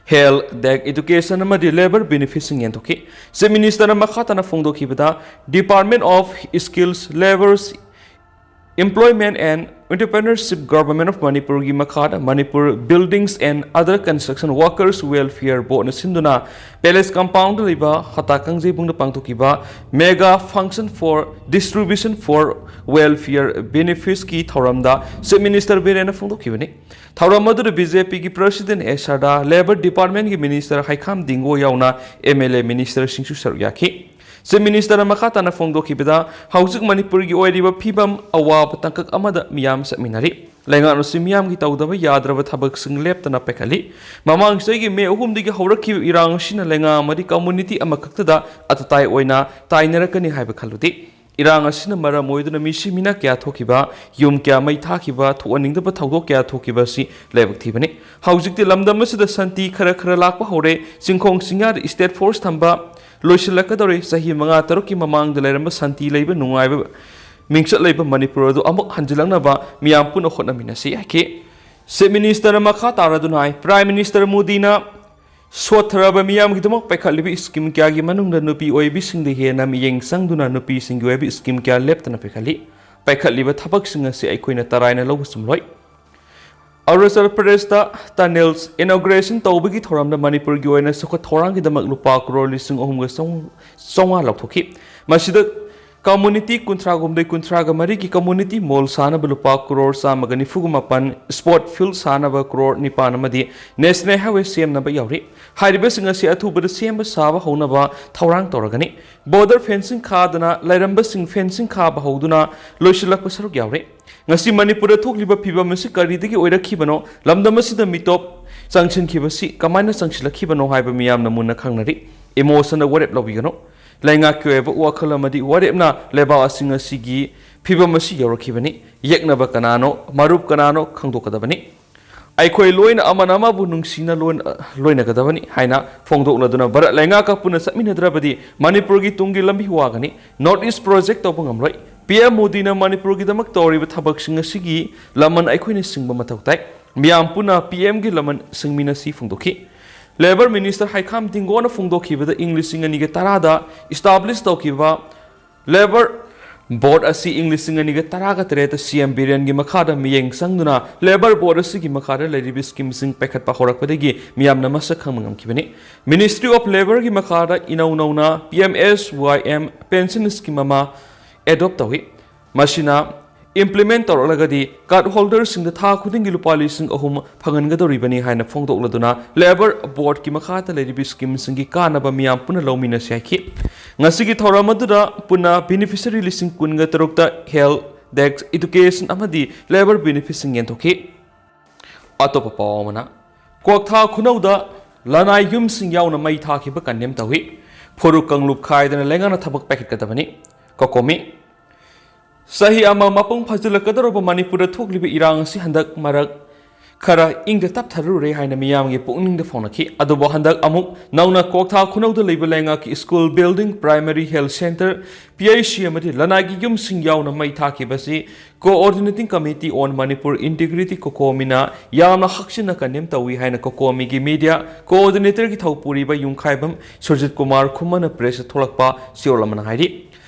health, education ꯑꯃꯗꯤ labour benefitꯁꯤꯡ ꯌꯦꯟꯊꯣꯛꯈꯤ꯫ Chief Ministerꯅ ꯃꯈꯥ ꯇꯥꯅ ꯐꯣꯡꯗꯣꯛꯈꯤꯕꯗ, Department of Skills, Labours, Employment and Entrepreneurship Government of Manipurꯒꯤ ꯃꯈꯥꯗ Manipur Buildings and Other Construction Workers Welfare Boardꯅ ꯁꯤꯟꯗꯨꯅ Palace Compoundꯗ ꯂꯩꯕ ꯍꯇꯥ ꯀꯥꯡꯖꯩꯕꯨꯡꯗ ꯄꯥꯡꯊꯣꯛꯈꯤꯕ Mega Function for Distribution for Welfare Benefitsꯀꯤ ꯊꯧꯔꯝꯗ Chief Minister ꯕꯤꯔꯦꯟꯅ ꯐꯣꯡꯗꯣꯛꯈꯤꯕꯅꯤ꯫ ꯊꯧꯔꯝ ꯑꯗꯨꯗ ꯕꯤꯖꯦꯄꯤꯒꯤ President ꯑꯦ ꯁꯔꯗꯥ, Labour Departmentꯀꯤ Minister ꯍꯩꯈꯥꯝ ꯗꯤꯡꯒꯣ ꯌꯥꯎꯅ ꯑꯦꯝ ꯑꯦꯜ ꯑꯦ, Ministerꯁꯤꯡꯁꯨ ꯁꯔꯨꯛ ꯌꯥꯈꯤ꯫ Chief Ministerꯅ ꯃꯈꯥ ꯇꯥꯅ ꯐꯣꯡꯗꯣꯛꯈꯤꯕꯗ, ꯍꯧꯖꯤꯛ ꯃꯅꯤꯄꯨꯔꯒꯤ ꯑꯣꯏꯔꯤꯕ ꯐꯤꯕꯝ ꯑꯋꯥꯕ ꯇꯥꯡꯀꯛ ꯑꯃꯗ ꯃꯤꯌꯥꯝ ꯆꯠꯃꯤꯟꯅꯔꯤ꯫ ꯂꯩꯉꯥꯛꯅꯁꯨ ꯃꯤꯌꯥꯝꯒꯤ ꯇꯧꯗꯕ ꯌꯥꯗ꯭ꯔꯕ ꯊꯕꯛꯁꯤꯡ ꯂꯦꯞꯇꯅ ꯄꯥꯏꯈꯠꯂꯤ꯫ ꯃꯃꯥꯡ ꯆꯍꯤꯒꯤ ꯃꯦ ꯑꯍꯨꯝꯗꯒꯤ ꯍꯧꯔꯛꯈꯤꯕ ꯏꯔꯥꯡ ꯑꯁꯤꯅ ꯂꯩꯉꯥꯛ ꯑꯃꯗꯤ community ꯑꯃꯈꯛꯇꯗ ꯑꯇꯇꯥꯏ ꯑꯣꯏꯅ ꯇꯥꯏꯅꯔꯛꯀꯅꯤ ꯍꯥꯏꯕ ꯈꯜꯂꯨꯗꯦ꯫ ꯏꯔꯥꯡ ꯑꯁꯤꯅ ꯃꯔꯝ ꯑꯣꯏꯗꯨꯅ ꯃꯤꯁꯤ ꯃꯤꯅꯥ ꯀꯌꯥ ꯊꯣꯛꯈꯤꯕ, ꯌꯨꯝ ꯀꯌꯥ ꯃꯩ ꯊꯥꯈꯤꯕ, ꯊꯣꯛꯍꯟꯅꯤꯡꯗꯕ ꯊꯧꯗꯣꯛ ꯀꯌꯥ ꯊꯣꯛꯈꯤꯕ ꯑꯁꯤ ꯂꯥꯏꯕꯛ ꯊꯤꯕꯅꯤ꯫ ꯍꯧꯖꯤꯛꯇꯤ ꯂꯝꯗꯝ ꯑꯁꯤꯗ ꯁꯥꯟꯇꯤ ꯈꯔ ꯈꯔ ꯂꯥꯛꯄ ꯍꯧꯔꯦ꯫ ꯆꯤꯡꯈꯣꯡ ꯆꯤꯡꯌꯥꯗ state force ꯊꯝꯕ ꯂꯣꯏꯁꯤꯜꯂꯛꯀꯗꯧꯔꯦ꯫ ꯆꯍꯤ ꯃꯉꯥ ꯇꯔꯨꯛꯀꯤ ꯃꯃꯥꯡꯗ ꯂꯩꯔꯝꯕ ꯁꯥꯟꯇꯤ ꯂꯩꯕ, ꯅꯨꯡꯉꯥꯏꯕ, ꯃꯤꯡꯆꯠ ꯂꯩꯕ ꯃꯅꯤꯄꯨꯔ ꯑꯗꯨ ꯑꯃꯨꯛ ꯍꯟꯖꯤꯜꯂꯛꯅꯕ ꯃꯤꯌꯥꯝ ꯄꯨꯟꯅ ꯍꯣꯠꯅꯃꯤꯟꯅꯁꯤ ꯍꯥꯏꯈꯤ꯫ Chief Ministerꯅ ꯃꯈꯥ ꯇꯥꯔꯗꯨꯅ ꯍꯥꯏ, Prime Minister ꯃꯣꯗꯤꯅ ꯁꯣꯠꯊꯔꯕ ꯃꯤꯌꯥꯝꯒꯤꯗꯃꯛ ꯄꯥꯏꯈꯠꯂꯤꯕ scheme ꯀꯌꯥꯒꯤ ꯃꯅꯨꯡꯗ ꯅꯨꯄꯤ ꯑꯣꯏꯕꯤꯁꯤꯡꯗ ꯍꯦꯟꯅ ꯃꯤꯠꯌꯦꯡ ꯆꯪꯗꯨꯅ ꯅꯨꯄꯤꯁꯤꯡꯒꯤ ꯑꯣꯏꯕ scheme ꯀꯌꯥ ꯂꯦꯞꯇꯅ ꯄꯥꯏꯈꯠꯂꯤ꯫ ꯄꯥꯏꯈꯠꯂꯤꯕ ꯊꯕꯛꯁꯤꯡ ꯑꯁꯤ ꯑꯩꯈꯣꯏꯅ ꯇꯔꯥꯏꯅ ꯂꯧꯕ ꯆꯨꯝꯂꯣꯏ꯫ ꯑꯔꯨꯅꯥꯆꯜ ꯄ꯭ꯔꯗꯦꯁꯇ tunnels inauguration ꯇꯧꯕꯒꯤ ꯊꯧꯔꯝꯗ ꯃꯅꯤꯄꯨꯔꯒꯤ ꯑꯣꯏꯅ ꯆꯥꯎꯈꯠ ꯊꯧꯔꯥꯡꯒꯤꯗꯃꯛ ꯂꯨꯄꯥ ꯀ꯭ꯔꯣꯔ ꯂꯤꯁꯤꯡ ꯑꯍꯨꯝꯒ ꯆꯥꯝꯃꯉꯥ ꯂꯧꯊꯣꯛꯈꯤ꯫ ꯃꯁꯤꯗ community ꯀꯨꯟꯊ꯭ꯔꯥꯍꯨꯝꯗꯣꯏ ꯀꯨꯟꯊ꯭ꯔꯥꯃꯔꯤꯒꯤ community mall ꯁꯥꯅꯕ ꯂꯨꯄꯥ ꯀ꯭ꯔꯣꯔ ꯆꯥꯝꯃꯒ ꯅꯤꯐꯨꯒ ꯃꯥꯄꯟ, sport field ꯁꯥꯅꯕ ꯀ꯭ꯔꯣꯔ ꯅꯤꯄꯥꯟ ꯑꯃꯗꯤ National Highway ꯁꯦꯝꯅꯕ ꯌꯥꯎꯔꯤ꯫ ꯍꯥꯏꯔꯤꯕꯁꯤꯡ ꯑꯁꯤ ꯑꯊꯨꯕꯗ ꯁꯦꯝꯕ ꯁꯥꯕ ꯍꯧꯅꯕ ꯊꯧꯔꯥꯡ ꯇꯧꯔꯒꯅꯤ꯫ Border fencing ꯈꯥꯗꯅ ꯂꯩꯔꯝꯕꯁꯤꯡ fencing ꯈꯥꯕ ꯍꯧꯗꯨꯅ ꯂꯣꯏꯁꯤꯜꯂꯛꯄ ꯁꯔꯨꯛ ꯌꯥꯎꯔꯤ꯫ ꯉꯁꯤ ꯃꯅꯤꯄꯨꯔꯗ ꯊꯣꯛꯂꯤꯕ ꯐꯤꯚꯝ ꯑꯁꯤ ꯀꯔꯤꯗꯒꯤ ꯑꯣꯏꯔꯛꯈꯤꯕꯅꯣ? ꯂꯝꯗꯝ ꯑꯁꯤꯗ ꯃꯤꯇꯣꯞ ꯆꯪꯁꯤꯟꯈꯤꯕꯁꯤ ꯀꯃꯥꯏꯅ ꯆꯪꯁꯤꯜꯂꯛꯈꯤꯕꯅꯣ ꯍꯥꯏꯕ ꯃꯤꯌꯥꯝꯅ ꯃꯨꯟꯅ ꯈꯪꯅꯔꯤ꯫ Emotionꯗ ꯋꯥꯔꯦꯞ ꯂꯧꯕꯤꯒꯅꯨ꯫ ꯂꯩꯉꯥꯛꯀꯤ ꯑꯣꯏꯕ ꯋꯥꯈꯜ ꯑꯃꯗꯤ ꯋꯥꯔꯦꯞꯅ ꯂꯩꯕꯥꯛ ꯑꯁꯤ ꯉꯁꯤꯒꯤ ꯐꯤꯚꯝ ꯑꯁꯤ ꯌꯧꯔꯛꯈꯤꯕꯅꯤ꯫ ꯌꯦꯛꯅꯕ ꯀꯅꯥꯅꯣ, ꯃꯔꯨꯞ ꯀꯅꯥꯅꯣ ꯈꯪꯗꯣꯛꯀꯗꯕꯅꯤ꯫ ꯑꯩꯈꯣꯏ ꯂꯣꯏꯅ ꯑꯃꯅ ꯑꯃꯕꯨ ꯅꯨꯡꯁꯤꯅ ꯂꯣꯏꯅ-, ꯂꯣꯏꯅꯒꯗꯕꯅꯤ ꯍꯥꯏꯅ ꯐꯣꯡꯗꯣꯛꯂꯗꯨꯅ ꯚꯥꯔꯠ ꯂꯩꯉꯥꯛꯀ ꯄꯨꯟꯅ ꯆꯠꯃꯤꯟꯅꯗ꯭ꯔꯕꯗꯤ ꯃꯅꯤꯄꯨꯔꯒꯤ ꯇꯨꯡꯒꯤ ꯂꯝꯕꯤ ꯋꯥꯒꯅꯤ꯫ North East Project ꯇꯧꯕ ꯉꯝꯂꯣꯏ꯫ ꯄꯤ ꯑꯦꯝ ꯃꯣꯗꯤꯅ ꯃꯅꯤꯄꯨꯔꯒꯤꯗꯃꯛ ꯇꯧꯔꯤꯕ ꯊꯕꯛꯁꯤꯡ ꯑꯁꯤꯒꯤ ꯂꯃꯟ ꯑꯩꯈꯣꯏꯅ ꯁꯤꯡꯕ ꯃꯊꯧ ꯇꯥꯏ꯫ ꯃꯤꯌꯥꯝ ꯄꯨꯟꯅ ꯄꯤ ꯑꯦꯝꯒꯤ ꯂꯃꯟ ꯁꯤꯡꯃꯤꯟꯅꯁꯤ ꯐꯣꯡꯗꯣꯛꯈꯤ꯫ Labour Minister ꯍꯩꯈꯥꯝ ꯗꯤꯡꯒꯣꯅ ꯐꯣꯡꯗꯣꯛꯈꯤꯕꯗ, ꯏꯪ ꯂꯤꯁꯤꯡ ꯑꯅꯤꯒ ꯇꯔꯥꯗ establish ꯇꯧꯈꯤꯕ Labour ꯕꯣꯔꯗ ꯑꯁꯤ ꯏꯪ ꯂꯤꯁꯤꯡ ꯑꯅꯤꯒ ꯇꯔꯥꯒ ꯇꯔꯦꯠꯇ ꯁꯤ ꯑꯦꯝ ꯕꯤꯔꯦꯟꯒꯤ ꯃꯈꯥꯗ ꯃꯤꯠꯌꯦꯡ ꯆꯪꯗꯨꯅ ꯂꯦꯕꯔ ꯕꯣꯔꯗ ꯑꯁꯤꯒꯤ ꯃꯈꯥꯗ ꯂꯩꯔꯤꯕ ꯁ꯭ꯀꯤꯝꯁꯤꯡ ꯄꯥꯏꯈꯠꯄ ꯍꯧꯔꯛꯄꯗꯒꯤ ꯃꯤꯌꯥꯝꯅ ꯃꯁꯛ ꯈꯪꯕ ꯉꯝꯈꯤꯕꯅꯤ꯫ Ministry of Labourꯒꯤ ꯃꯈꯥꯗ ꯏꯅꯧ ꯅꯧꯅ P M S Y M pension scheme ꯑꯃ adopt ꯇꯧꯏ꯫ ꯃꯁꯤꯅ implement ꯇꯧꯔꯛꯂꯒꯗꯤ card holderꯁꯤꯡꯗ ꯊꯥ ꯈꯨꯗꯤꯡꯒꯤ ꯂꯨꯄꯥ ꯂꯤꯁꯤꯡ ꯑꯍꯨꯝ ꯐꯪꯍꯟꯒꯗꯧꯔꯤꯕꯅꯤ ꯍꯥꯏꯅ ꯐꯣꯡꯗꯣꯛꯂꯗꯨꯅ ꯂꯦꯕꯔ ꯕꯣꯔꯗꯀꯤ ꯃꯈꯥꯗ ꯂꯩꯔꯤꯕ ꯁ꯭ꯀꯤꯝꯁꯤꯡꯒꯤ ꯀꯥꯟꯅꯕ ꯃꯤꯌꯥꯝ ꯄꯨꯟꯅ ꯂꯧꯃꯤꯟꯅꯁꯤ ꯍꯥꯏꯈꯤ꯫ ꯉꯁꯤꯒꯤ ꯊꯧꯔꯝ ꯑꯗꯨꯗ ꯄꯨꯟꯅ ꯕꯦꯅꯤꯐꯤꯁꯔꯤ ꯂꯤꯁꯤꯡ ꯀꯨꯟꯒ ꯇꯔꯨꯛꯇ ꯍꯦꯜꯊ, ꯗꯦꯛꯁ, ꯏꯗꯨꯀꯦꯁꯟ ꯑꯃꯗꯤ ꯂꯦꯕꯔ ꯕꯦꯅꯤꯐꯤꯠꯁꯤꯡ ꯌꯦꯟꯊꯣꯛꯈꯤ꯫ ꯑꯇꯣꯞꯄ ꯄꯥꯎ ꯑꯃꯅ, ꯀ꯭ꯋꯥꯛꯊꯥ ꯈꯨꯅꯧꯗ ꯂꯅꯥꯏ ꯌꯨꯝꯁꯤꯡ ꯌꯥꯎꯅ ꯃꯩ ꯊꯥꯈꯤꯕ ꯀꯟꯗꯦꯝ ꯇꯧꯏ꯫ ꯐꯨꯔꯨꯞ ꯀꯥꯡꯂꯨꯞ ꯈꯥꯏꯗꯅ ꯂꯩꯉꯥꯛꯅ ꯊꯕꯛ ꯄꯥꯏꯈꯠꯀꯗꯕꯅꯤ꯫ ꯀꯣꯀꯣꯃꯤ꯫ ꯆꯍꯤ ꯑꯃ ꯃꯄꯨꯡ ꯐꯥꯖꯤꯜꯂꯛꯀꯗꯧꯔꯕ ꯃꯅꯤꯄꯨꯔꯗ ꯊꯣꯛꯂꯤꯕ ꯏꯔꯥꯡ ꯑꯁꯤ ꯍꯟꯗꯛ ꯃꯔꯛ ꯈꯔ ꯏꯪꯗ ꯇꯞꯊꯔꯨꯔꯦ ꯍꯥꯏꯅ ꯃꯤꯌꯥꯝꯒꯤ ꯄꯨꯛꯅꯤꯡꯗ ꯐꯣꯡꯅꯈꯤ꯫ ꯑꯗꯨꯕꯨ ꯍꯟꯗꯛ ꯑꯃꯨꯛ ꯅꯧꯅ ꯀ꯭ꯋꯥꯛꯊꯥ ꯈꯨꯅꯧꯗ ꯂꯩꯕ ꯂꯩꯉꯥꯛꯀꯤ school building, primary health centre, P H C ꯑꯃꯗꯤ ꯂꯅꯥꯏꯒꯤ ꯌꯨꯝꯁꯤꯡ ꯌꯥꯎꯅ ꯃꯩ ꯊꯥꯈꯤꯕꯁꯤ Coordinating Committee on Manipur Integrity, ꯀꯣꯀꯣꯃꯤꯅ ꯌꯥꯝꯅ ꯍꯛꯆꯤꯟꯅ ꯀꯟꯗꯦꯝ ꯇꯧꯏ ꯍꯥꯏꯅ ꯀꯣꯀꯣꯃꯤꯒꯤ ꯃꯤꯗꯤꯌꯥ ꯀꯣꯑꯣꯔꯗꯤꯅꯦꯇꯔꯒꯤ ꯊꯧꯄꯨꯔꯤꯕ ꯌꯨꯝꯈꯥꯏꯕꯝ ꯁꯨꯔꯖꯤꯠ ꯀꯨꯃꯥꯔ ꯈꯨꯃꯟꯅ ꯄ꯭ꯔꯦꯁꯇ ꯊꯣꯛꯂꯛꯄ ꯆꯦꯔꯣꯜ ꯑꯃꯅ ꯍꯥꯏꯔꯤ꯫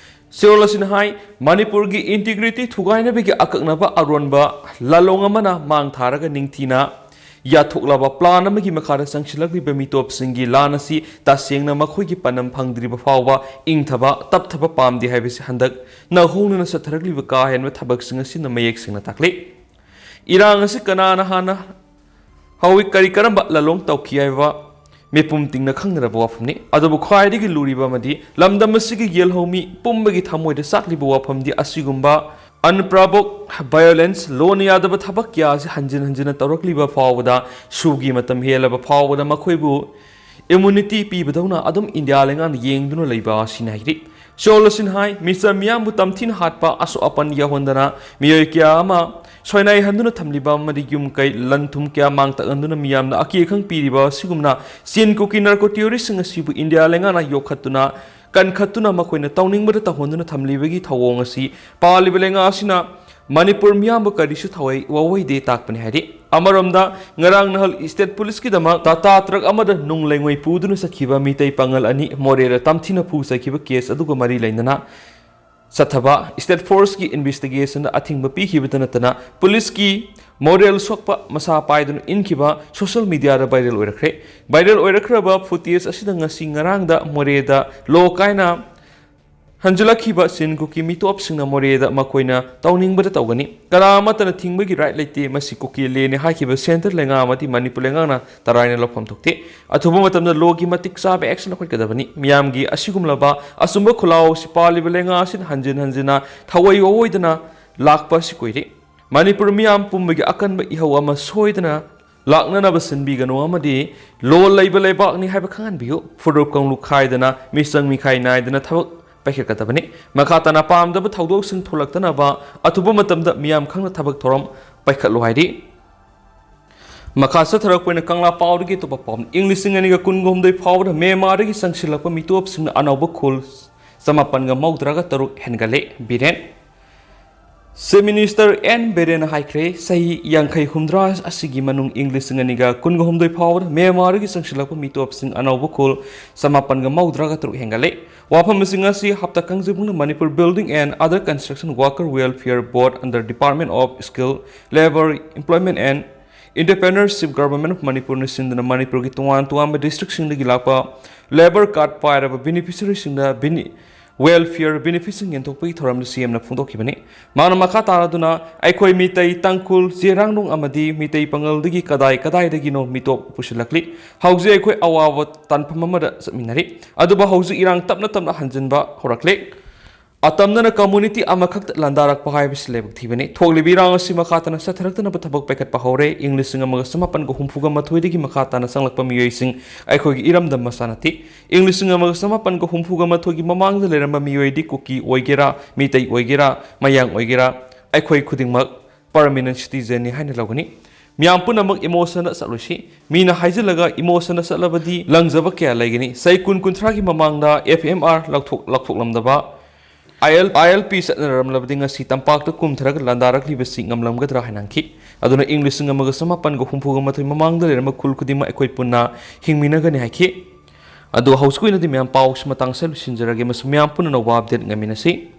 ꯆꯦꯔꯣꯜ ꯑꯁꯤꯅ ꯍꯥꯏ, ꯃꯅꯤꯄꯨꯔꯒꯤ ꯏꯟꯇꯤꯒ꯭ꯔꯤꯇꯤ ꯊꯨꯒꯥꯏꯅꯕꯒꯤ ꯑꯀꯛꯅꯕ ꯑꯔꯣꯟꯕ ꯂꯥꯂꯣꯡ ꯑꯃꯅ ꯃꯥꯡ ꯊꯥꯔꯒ ꯅꯤꯡꯊꯤꯅ ꯌꯥꯊꯣꯛꯂꯕ ꯄ꯭ꯂꯥꯟ ꯑꯃꯒꯤ ꯃꯈꯥꯗ ꯆꯪꯁꯤꯜꯂꯛꯂꯤꯕ ꯃꯤꯇꯣꯞꯁꯤꯡꯒꯤ ꯂꯥꯟ ꯑꯁꯤ ꯇꯁꯦꯡꯅ ꯃꯈꯣꯏꯒꯤ ꯄꯥꯟꯗꯝ ꯐꯪꯗ꯭ꯔꯤꯕ ꯐꯥꯎꯕ ꯏꯪꯊꯕ, ꯇꯞꯊꯕ ꯄꯥꯝꯗꯦ ꯍꯥꯏꯕꯁꯤ ꯍꯟꯗꯛ ꯅꯧꯍꯧꯅꯅ ꯆꯠꯊꯔꯛꯂꯤꯕ ꯀꯥ ꯍꯦꯟꯕ ꯊꯕꯛꯁꯤꯡ ꯑꯁꯤꯅ ꯃꯌꯦꯛ ꯁꯦꯡꯅ ꯇꯥꯛꯂꯤ꯫ ꯏꯔꯥꯡ ꯑꯁꯤ ꯀꯅꯥꯅ ꯍꯥꯟꯅ ꯍꯧꯏ, ꯀꯔꯤ ꯀꯔꯝꯕ ꯂꯥꯂꯣꯡ ꯇꯧꯈꯤ ꯍꯥꯏꯕ ꯃꯤꯄꯨꯝ ꯇꯤꯡꯅ ꯈꯪꯅꯔꯕ ꯋꯥꯐꯝꯅꯤ꯫ ꯑꯗꯨꯕꯨ ꯈ꯭ꯋꯥꯏꯗꯒꯤ ꯂꯨꯔꯤꯕ ꯑꯃꯗꯤ ꯂꯝꯗꯝ ꯑꯁꯤꯒꯤ ꯌꯦꯜꯍꯧꯃꯤ ꯄꯨꯝꯕꯒꯤ ꯊꯃꯣꯏꯗ ꯆꯥꯛꯂꯤꯕ ꯋꯥꯐꯝꯗꯤ ꯑꯁꯤꯒꯨꯝꯕ unprovoked violence, ꯂꯣꯟꯅ ꯌꯥꯗꯕ ꯊꯕꯛ ꯀꯌꯥ ꯑꯁꯤ ꯍꯟꯖꯤꯟ ꯍꯟꯖꯤꯟꯅ ꯇꯧꯔꯛꯂꯤꯕ ꯐꯥꯎꯕꯗ, ꯁꯨꯒꯤ ꯃꯇꯝ ꯍꯦꯜꯂꯕ ꯐꯥꯎꯕꯗ ꯃꯈꯣꯏꯕꯨ immunity ꯄꯤꯕꯗꯧꯅ ꯑꯗꯨꯝ ꯏꯟꯗꯤꯌꯥ ꯂꯩꯉꯥꯛꯅ ꯌꯦꯡꯗꯨꯅ ꯂꯩꯕ ꯑꯁꯤꯅꯤ ꯍꯥꯏꯔꯤ꯫ ꯆꯦꯔꯣꯜ ꯑꯁꯤꯅ ꯍꯥꯏ, ꯃꯤꯆꯝ ꯃꯤꯌꯥꯝꯕꯨ ꯇꯝꯊꯤꯅ ꯍꯥꯠꯄ, ꯑꯁꯣꯛ ꯑꯄꯟ ꯌꯥꯎꯍꯟꯗꯅ ꯃꯤꯑꯣꯏ ꯀꯌꯥ ꯑꯃ ꯁꯣꯏꯅꯥꯏꯍꯟꯗꯨꯅ ꯊꯝꯂꯤꯕ ꯑꯃꯗꯤ ꯌꯨꯝ ꯀꯩ, ꯂꯟ ꯊꯨꯝ ꯀꯌꯥ ꯃꯥꯡ ꯇꯥꯛꯍꯟꯗꯨꯅ ꯃꯤꯌꯥꯝꯅ ꯑꯀꯤ ꯑꯈꯪ ꯄꯤꯔꯤꯕ ꯑꯁꯤꯒꯨꯝꯅ ꯆꯤꯟ ꯀꯨꯀꯤ ꯅꯥꯔꯀꯣ ꯇꯦꯔꯣꯔꯤꯁꯁꯤꯡ ꯑꯁꯤꯕꯨ ꯏꯟꯗꯤꯌꯥ ꯂꯩꯉꯥꯛꯅ ꯌꯣꯛꯈꯠꯇꯨꯅ, ꯀꯟꯈꯠꯇꯨꯅ ꯃꯈꯣꯏꯅ ꯇꯧꯅꯤꯡꯕꯗ ꯇꯧꯍꯟꯗꯨꯅ ꯊꯝꯂꯤꯕꯒꯤ ꯊꯧꯑꯣꯡ ꯑꯁꯤ ꯄꯥꯜꯂꯤꯕ ꯂꯩꯉꯥꯛ ꯑꯁꯤꯅ ꯃꯅꯤꯄꯨꯔ ꯃꯤꯌꯥꯝꯕꯨ ꯀꯔꯤꯁꯨ ꯊꯋꯥꯏ ꯋꯥꯋꯣꯏꯗꯦ ꯇꯥꯛꯄꯅꯤ ꯍꯥꯏꯔꯤ꯫ ꯑꯃꯔꯣꯝꯗ, ꯉꯔꯥꯡ ꯅꯍꯥꯜ ꯁ꯭ꯇꯦꯠ ꯄꯨꯂꯤꯁꯀꯤꯗꯃꯛ ꯇꯥꯇꯥ ꯇ꯭ꯔꯛ ꯑꯃꯗ ꯅꯨꯡ ꯂꯩꯉꯣꯏ ꯄꯨꯗꯨꯅ ꯆꯠꯈꯤꯕ ꯃꯤꯇꯩ ꯄꯥꯉꯜ ꯑꯅꯤ ꯃꯣꯔꯦꯗ ꯇꯝꯊꯤꯅ ꯐꯨ ꯆꯠꯈꯤꯕ ꯀꯦꯁ ꯑꯗꯨꯒ ꯃꯔꯤ ꯂꯩꯅꯅ ꯆꯠꯊꯕ ꯁ꯭ꯇꯦꯠ ꯐꯣꯔꯁꯀꯤ ꯏꯟꯚꯦꯁꯇꯤꯒꯦꯁꯟꯗ ꯑꯊꯤꯡꯕ ꯄꯤꯈꯤꯕꯇ ꯅꯠꯇꯅ ꯄꯨꯂꯤꯁꯀꯤ ꯃꯣꯔꯦꯜ ꯁꯣꯛꯄ ꯃꯁꯥ ꯄꯥꯏꯗꯨꯅ ꯏꯟꯈꯤꯕ ꯁꯣꯁꯤꯌꯦꯜ ꯃꯤꯗꯤꯌꯥꯗ ꯚꯥꯏꯔꯦꯜ ꯑꯣꯏꯔꯛꯈ꯭ꯔꯦ꯫ ꯚꯥꯏꯔꯦꯜ ꯑꯣꯏꯔꯛꯈ꯭ꯔꯕ ꯐꯨꯇꯦꯖ ꯑꯁꯤꯗ ꯉꯁꯤ ꯉꯔꯥꯡꯗ ꯃꯣꯔꯦꯗ ꯂꯣ ꯀꯥꯏꯅ ꯍꯟꯖꯤꯜꯂꯛꯈꯤꯕ ꯆꯤꯟ ꯀꯨꯀꯤ ꯃꯤꯇꯣꯞꯁꯤꯡꯅ ꯃꯣꯔꯦꯗ ꯃꯈꯣꯏꯅ ꯇꯧꯅꯤꯡꯕꯗ ꯇꯧꯒꯅꯤ, ꯀꯅꯥ ꯑꯃꯠꯇꯅ ꯊꯤꯡꯕꯒꯤ ꯔꯥꯏꯠ ꯂꯩꯇꯦ, ꯃꯁꯤ ꯀꯨꯀꯤ ꯂꯦꯅꯤ ꯍꯥꯏꯈꯤꯕ ꯁꯦꯟꯇꯔ ꯂꯩꯉꯥꯛ ꯑꯃꯗꯤ ꯃꯅꯤꯄꯨꯔ ꯂꯩꯉꯥꯛꯅ ꯇꯔꯥꯏꯅ ꯂꯧꯐꯝ ꯊꯣꯛꯇꯦ꯫ ꯑꯊꯨꯕ ꯃꯇꯝꯗ ꯂꯣꯒꯤ ꯃꯇꯤꯛ ꯆꯥꯕ ꯑꯦꯛꯁꯟ ꯂꯧꯈꯠꯀꯗꯕꯅꯤ꯫ ꯃꯤꯌꯥꯝꯒꯤ ꯑꯁꯤꯒꯨꯝꯂꯕ ꯑꯆꯨꯝꯕ ꯈꯨꯜꯂꯥꯎ ꯑꯁꯤ ꯄꯥꯜꯂꯤꯕ ꯂꯩꯉꯥꯛ ꯑꯁꯤꯅ ꯍꯟꯖꯤꯟ ꯍꯟꯖꯤꯟꯅ ꯊꯑꯣꯏ ꯑꯣꯏꯗꯅ ꯂꯥꯛꯄ ꯑꯁꯤ ꯀꯨꯏꯔꯦ꯫ ꯃꯅꯤꯄꯨꯔ ꯃꯤꯌꯥꯝ ꯄꯨꯝꯕꯒꯤ ꯑꯀꯟꯕ ꯏꯍꯧ ꯑꯃ ꯁꯣꯏꯗꯅ ꯂꯥꯛꯅꯅꯕ ꯁꯤꯟꯕꯤꯒꯅꯨ ꯑꯃꯗꯤ ꯂꯣ ꯂꯩꯕ ꯂꯩꯕꯥꯛꯅꯤ ꯍꯥꯏꯕ ꯈꯪꯍꯟꯕꯤꯌꯨ꯫ ꯐꯨꯔꯨꯞ ꯀꯥꯡꯂꯨꯞ ꯈꯥꯏꯗꯅ, ꯃꯤꯆꯪ ꯃꯤꯈꯥꯏ ꯅꯥꯏꯗꯅ ꯊꯕꯛ ꯄꯥꯏꯈꯠꯀꯗꯕꯅꯤ꯫ ꯃꯈꯥ ꯇꯥꯅ ꯄꯥꯝꯗꯕ ꯊꯧꯗꯣꯛꯁꯤꯡ ꯊꯣꯛꯂꯛꯇꯅꯕ ꯑꯊꯨꯕ ꯃꯇꯝꯗ ꯃꯤꯌꯥꯝ ꯈꯪꯅ ꯊꯕꯛ ꯊꯧꯔꯝ ꯄꯥꯏꯈꯠꯂꯨ ꯍꯥꯏꯔꯤ꯫ ꯃꯈꯥ ꯆꯠꯊꯔꯛꯄ ꯑꯣꯏꯅ ꯀꯪꯂꯥ ꯄꯥꯎꯗꯒꯤ ꯑꯇꯣꯞꯄ ꯄꯥꯎ꯫ ꯏꯪ ꯂꯤꯁꯤꯡ ꯑꯅꯤꯒ ꯀꯨꯟꯒ ꯍꯨꯝꯗꯣꯏ ꯐꯥꯎꯕꯗ ꯃ꯭ꯌꯥꯟꯃꯥꯔꯗꯒꯤ ꯆꯪꯁꯤꯜꯂꯛꯄ ꯃꯤꯇꯣꯞꯁꯤꯡꯅ ꯑꯅꯧꯕ ꯈꯨꯜ ꯆꯃꯥꯄꯟꯒ ꯃꯧꯗ꯭ꯔꯥꯒ ꯇꯔꯨꯛ ꯍꯦꯟꯒꯠꯂꯦ꯫ ꯕꯤꯔꯦꯟ꯫ ꯆꯤꯐ ꯃꯤꯅꯤꯁꯇꯔ ꯑꯦꯟ ꯕꯤꯔꯦꯟꯅ ꯍꯥꯏꯈ꯭ꯔꯦ, ꯆꯍꯤ ꯌꯥꯡꯈꯩ ꯍꯨꯝꯗ꯭ꯔꯥ ꯑꯁꯤꯒꯤ ꯃꯅꯨꯡ ꯏꯪ ꯂꯤꯁꯤꯡ ꯑꯅꯤꯒ ꯀꯨꯟꯒ ꯍꯨꯝꯗꯣꯏ ꯐꯥꯎꯕꯗ ꯃ꯭ꯌꯥꯟꯃꯥꯔꯗꯒꯤ ꯆꯪꯁꯤꯜꯂꯛꯄ ꯃꯤꯇꯣꯞꯁꯤꯡ ꯑꯅꯧꯕ ꯈꯨꯜ ꯆꯃꯥꯄꯟꯒ ꯃꯧꯗ꯭ꯔꯥꯒ ꯇꯔꯨꯛ ꯍꯦꯟꯒꯠꯂꯦ꯫ ꯋꯥꯐꯝꯁꯤꯡ ꯑꯁꯤ ꯍꯞꯇꯥ ꯀꯥꯡꯖꯩꯕꯨꯡꯅ Manipur Building and Other Construction Worker Welfare Board under Department of Skill, Labour, Employment and Entrepreneurship, Government of ꯃꯅꯤꯄꯨꯔꯅ ꯁꯤꯟꯗꯨꯅ ꯃꯅꯤꯄꯨꯔꯒꯤ ꯇꯣꯉꯥꯟ ꯇꯣꯉꯥꯟꯕ ꯗꯤꯁꯇ꯭ꯔꯤꯛꯁꯤꯡꯗꯒꯤ ꯂꯥꯛꯄ ꯂꯦꯕꯔ ꯀꯥꯔꯗ ꯄꯥꯏꯔꯕ ꯕꯦꯅꯤꯐꯤꯁꯔꯤꯁꯤꯡꯗ ꯕꯤꯅꯤ-, ꯋꯦꯜꯐꯤꯌꯔ ꯕꯦꯅꯤꯐꯤꯠꯁꯤꯡ ꯌꯦꯟꯊꯣꯛꯄꯒꯤ ꯊꯧꯔꯝꯗ ꯁꯤ ꯑꯦꯝꯅ ꯐꯣꯡꯗꯣꯛꯈꯤꯕꯅꯤ꯫ ꯃꯍꯥꯛꯅ ꯃꯈꯥ ꯇꯥꯔꯗꯨꯅ, "ꯑꯩꯈꯣꯏ ꯃꯤꯇꯩ, ꯇꯥꯡꯈꯨꯜ, ꯆꯦꯔꯥꯡꯅꯨꯡ ꯑꯃꯗꯤ ꯃꯤꯇꯩ ꯄꯥꯉꯜꯗꯒꯤ ꯀꯗꯥꯏ ꯀꯗꯥꯏꯗꯒꯤꯅꯣ ꯃꯤꯇꯣꯞ ꯄꯨꯁꯤꯜꯂꯛꯂꯤ꯫ ꯍꯧꯖꯤꯛ ꯑꯩꯈꯣꯏ ꯑꯋꯥꯕ ꯇꯥꯟꯐꯝ ꯑꯃꯗ ꯆꯠꯃꯤꯟꯅꯔꯤ꯫ ꯑꯗꯨꯕꯨ ꯍꯧꯖꯤꯛ ꯏꯔꯥꯡ ꯇꯞꯅ ꯇꯞꯅ ꯍꯟꯖꯤꯟꯕ ꯍꯧꯔꯛꯂꯦ꯫ ꯑꯇꯝꯅꯅ ꯀꯝꯃꯨꯅꯤꯇꯤ ꯑꯃꯈꯛꯇ ꯂꯥꯟꯗꯥꯔꯛꯄ ꯍꯥꯏꯕꯁꯤ ꯂꯥꯏꯕꯛ ꯊꯤꯕꯅꯤ꯫ ꯊꯣꯛꯂꯤꯕ ꯏꯔꯥꯡ ꯑꯁꯤ ꯃꯈꯥ ꯇꯥꯅ ꯆꯠꯊꯔꯛꯇꯅꯕ ꯊꯕꯛ ꯄꯥꯏꯈꯠꯄ ꯍꯧꯔꯦ꯫ ꯏꯪ ꯂꯤꯁꯤꯡ ꯑꯃꯒ ꯆꯃꯥꯄꯟꯒ ꯍꯨꯝꯐꯨꯒ ꯃꯥꯊꯣꯏꯗꯒꯤ ꯃꯈꯥ ꯇꯥꯅ ꯆꯪꯂꯛꯄ ꯃꯤꯑꯣꯏꯁꯤꯡ ꯑꯩꯈꯣꯏꯒꯤ ꯏꯔꯝꯗꯝ ꯃꯆꯥ ꯅꯠꯇꯦ꯫ ꯏꯪ ꯂꯤꯁꯤꯡ ꯑꯃꯒ ꯆꯃꯥꯄꯟꯒ ꯍꯨꯝꯐꯨꯒ ꯃꯥꯊꯣꯏꯒꯤ ꯃꯃꯥꯡꯗ ꯂꯩꯔꯝꯕ ꯃꯤꯑꯣꯏꯗꯤ ꯀꯨꯀꯤ ꯑꯣꯏꯒꯦꯔꯥ, ꯃꯤꯇꯩ ꯑꯣꯏꯒꯦꯔꯥ, ꯃꯌꯥꯡ ꯑꯣꯏꯒꯦꯔꯥ, ꯑꯩꯈꯣꯏ ꯈꯨꯗꯤꯡꯃꯛ ꯄꯔꯃꯤꯅꯦꯟ ꯁꯤꯇꯤꯖꯦꯟꯅꯤ ꯍꯥꯏꯅ ꯂꯧꯒꯅꯤ꯫ ꯃꯤꯌꯥꯝ ꯄꯨꯝꯅꯃꯛ ꯏꯃꯣꯁꯟꯗ ꯆꯠꯂꯣꯏꯁꯤ꯫ ꯃꯤꯅ ꯍꯥꯏꯖꯤꯜꯂꯒ ꯏꯃꯣꯁꯟꯗ ꯆꯠꯂꯕꯗꯤ ꯂꯪꯖꯕ ꯀꯌꯥ ꯂꯩꯒꯅꯤ꯫ ꯆꯍꯤ ꯀꯨꯟ ꯀꯨꯟꯊ꯭ꯔꯥꯒꯤ ꯃꯃꯥꯡꯗ ꯑꯦꯐ ꯑꯦꯝ ꯑꯥꯔ ꯂꯧꯊꯣꯛ-, ꯂꯧꯊꯣꯛꯂꯝꯗꯕ, ꯑꯥꯏ ꯑꯦꯜ, ꯑꯥꯏ ꯑꯦꯜ ꯄꯤ ꯆꯠꯅꯔꯝꯂꯕꯗꯤ ꯉꯁꯤ ꯇꯝꯄꯥꯛꯇ ꯀꯨꯝꯊꯔꯒ ꯂꯥꯟꯗꯥꯔꯛꯂꯤꯕꯁꯤ ꯉꯝꯂꯝꯒꯗ꯭ꯔꯥ ꯍꯥꯏꯅ ꯍꯪꯈꯤ꯫ ꯑꯗꯨꯅ ꯏꯪ ꯂꯤꯁꯤꯡ ꯑꯃꯒ ꯆꯃꯥꯄꯟꯒ ꯍꯨꯝꯐꯨꯒ ꯃꯥꯊꯣꯏ ꯃꯃꯥꯡꯗ ꯂꯩꯔꯝꯕ ꯈꯨꯜ ꯈꯨꯗꯤꯡꯃꯛ ꯑꯩꯈꯣꯏ ꯄꯨꯟꯅ ꯍꯤꯡꯃꯤꯟꯅꯒꯅꯤ ꯍꯥꯏꯈꯤ꯫ ꯑꯗꯨ ꯍꯧꯖꯤꯛꯀꯤ ꯑꯣꯏꯅꯗꯤ ꯃꯌꯥꯝ ꯄꯥꯎꯁꯤ ꯃꯇꯥꯡ ꯑꯁꯤꯗ ꯂꯣꯏꯁꯤꯟꯖꯔꯒꯦ ꯑꯃꯁꯨꯡ ꯃꯌꯥꯝ ꯄꯨꯟꯅ ꯑꯅꯧꯕ ꯑꯞꯗꯦꯠ ꯉꯥꯏꯃꯤꯟꯅꯁꯤ꯫